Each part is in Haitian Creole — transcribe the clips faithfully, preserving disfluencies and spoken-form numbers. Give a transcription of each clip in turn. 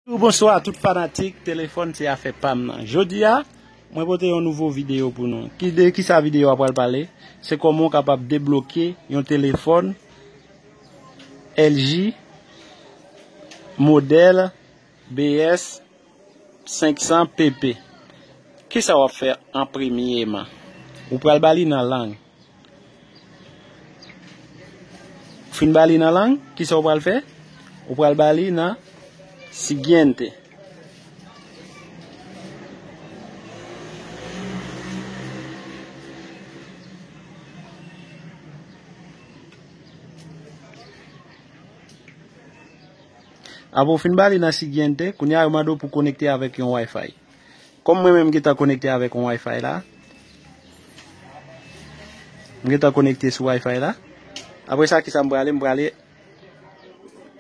Bonswa tout fanatik telefòn se afè pa m nan. Jodi a, mwen pote yon nouvo videyo pou nou. Ki de kisa videyo a pral pale? Se kòman w kapab debloke yon telefòn L G modèl B S senk san P P. Kisa w ap fè an premyeman? Ou pral ba li nan lang. Fin ba li nan lang, kisa w pral fè? Ou pral ba li nan siguiente. Apre w fin ba li nan siguiente, kounye a yo mande w pou konekte avèk yon Wi-Fi. Kòm mwen menm m gentan konekte avèk yon Wi-Fi la. M gentan konekte sou Wi-Fi la. Apre sa, kisa m prale? M prale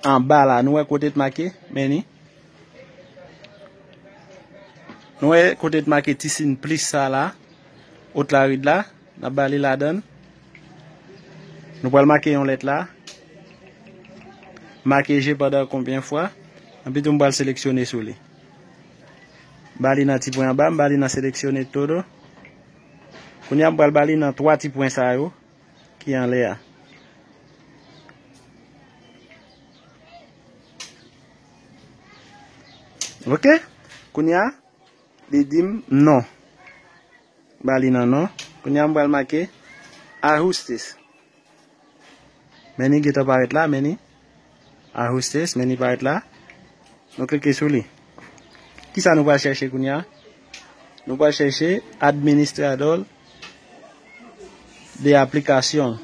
anba la. Nou wè kote t make? Men ni. Nou wè kote t make ti siy plis sa la. Otlarid la. N ap ba li ladan l. Nou pral make yon lèt la. Make je pandan konbyen fwa. Anpi tou m pral seleksyone sou li. Ba li nan ti pwen anba, m ba li nan seleksyone todo. Kounye a m pral ba li nan twa ti pwen sa yo ki anlè a. Ok? Kounye a, li di m non. Ba li nan non. Kounye a m pral make ajustes. Men ni gentan parèt la, men ni ajustes, men ni parèt la. Nou klike sou li. Kisa nou pral chèche kounye a? Nou pral chèche administrador de aplicación.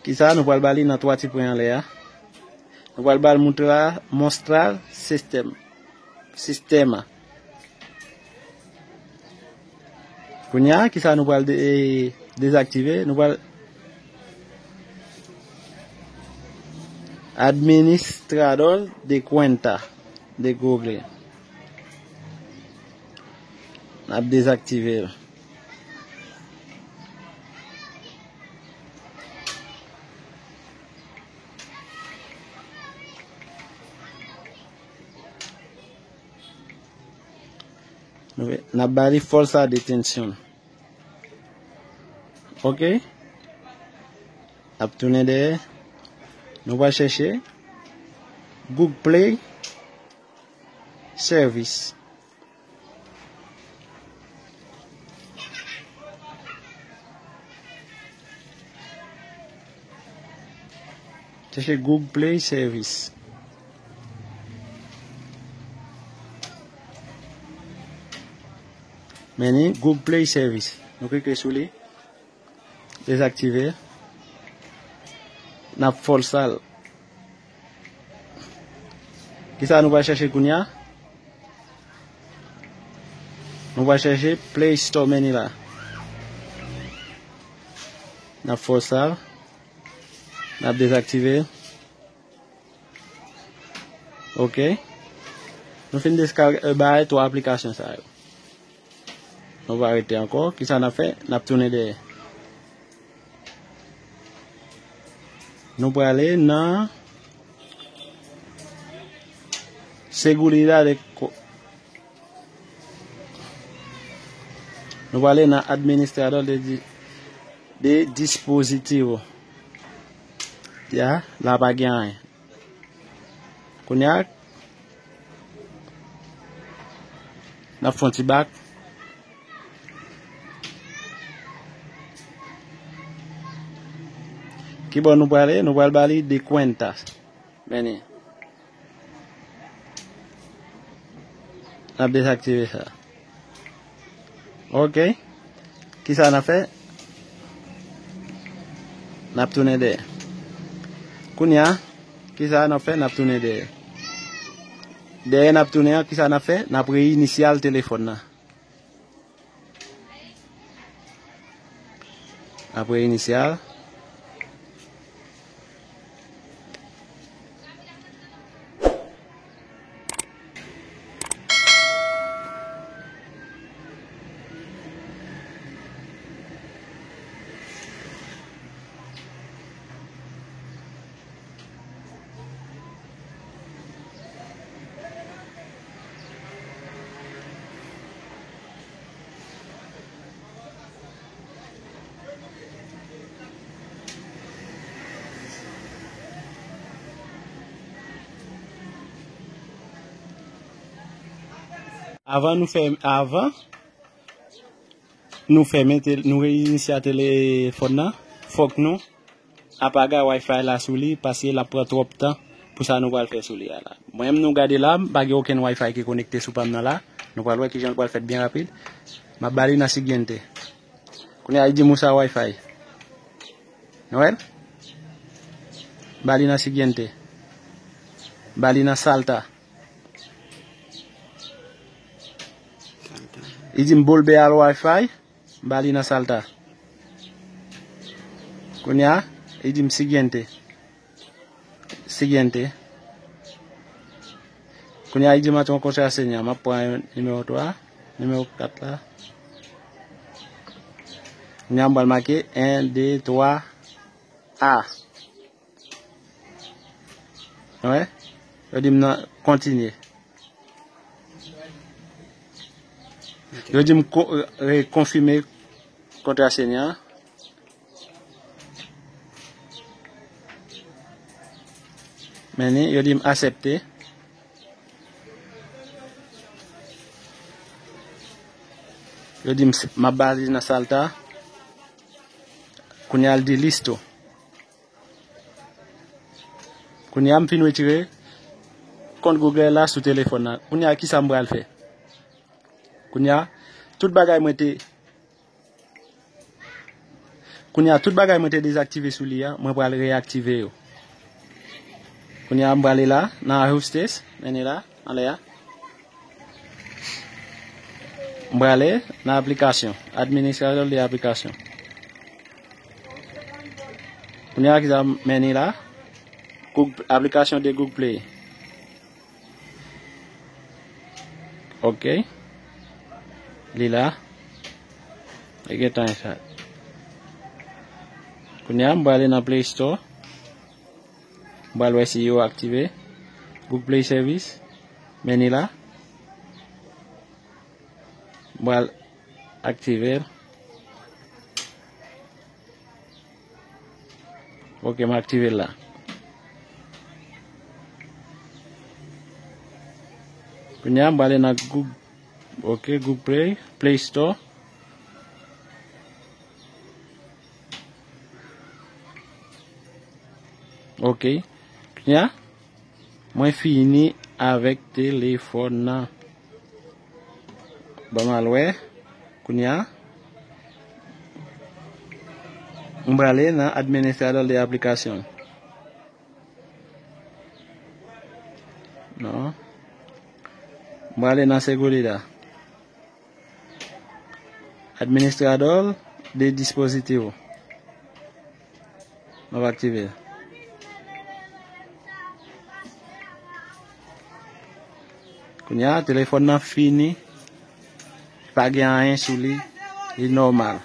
Kisa nou pral ba li nan twa ti pwen anlè a? Nou pral ba l moutra, mostrar sistèm. Sistema. Kounye a, kisa nou pral de, e, dezaktive? Nou pral administrador de cuenta de Google. N ap dezaktive l. N ap ba li falsa detención. Ok. N ap tounen dèyè. Nou va chèche Google Play Service. Chèche Google Play Service. Men ni Google Play Service. Nou klike sou li. Dezaktive. N ap falsa l. Kisa nou pral chèche kounye a? Nou pral chèche Play Store men ni la. N ap falsa l. N ap dezaktive l. Ok. Nou fin deskarge, e, bay twa aplikasyon sa yo. Nou pa rete ankò. Kisa n ap fè? N ap tounen dèyè. Nou prale nan seguridad de co-, nou prale nan administrador de di-, de dispositivo. Ya, la pa gen anyen. Kounye a, n ap fè yon ti bak. Ki bò nou prale? Nou pral ba li de cuentas. Men ni. N ap dezaktive sa. Ok. Kisa n ap fè? N ap tounen dèyè. Kounye a, kisa n ap fè? N ap tounen dèyè. Dèyè n ap tounen an, kisa n ap fè? N ap reyinisyal telefòn nan. N ap reyinisyal. Avan nou fè, avan nou fèmen, nou reinisye telefòn nan, fòk nou apaga Wi-Fi la sou li, paske l ap pran twòp tan pou sa nou pral fè sou li a la. Mwen menm, nou gade la, m pa gen okenn Wi-Fi ki konekte sou pa m nan la. Nou pral wè kijan l pral fèt byen rapid. M ap ba li nan siguiente. Kounye a, li di m usa Wi-Fi. Nou wè l? Ba li nan siguiente. Ba li nan salta. Li di m volver al Wi-Fi. M ba li nan salta. Kounye a, li di m siguiente. Siguiente. Kounye a, li di m antre yon kontrasenya. M ap pran nimewo twa, nimewo kat la. Kounye a, m pral make en, de, twa, a. Wè? Yo di m nan kontinye. Yo di m ko-, e, konfime kontrasenya an. Men ni, yo di m aksepte. Yo di m s-, m ap ba li nan salta. Kounye a l di listo. Kounye a m fin retire kont Google la sou telefòn nan. Kounye a kisa m pral fè? Kounye a tout bagay mwen te Kounye a tout bagay mwen te dezaktive sou li a, mwen pral reyaktive yo. Kounye a m prale la nan ajustes, men ni la, anlè a. M prale nan aplikasyon, administrador de aplikasyon. Kounye a kisa m mennen la? Google, aplikasyon de Google Play. Ok. Li la. Li gentan sa. Kounye a m prale nan Play Store. M pral wè si yo aktive Google Play Service. Men ni la. M pral aktive l. Ok, m aktive l la. Kounye a m prale nan Google, ok, Google Play, Play Store. Ok. Kounye a, mwen fini avèk telefòn nan. Ban m al wè. Kounye a, m prale nan administrador de aplikasyon. Non. M prale nan seguridad. Administrador de dispositivo. M ap aktive l. Kounye a, telefòn nan fini. Pa gen anyen sou li. Li nòmal.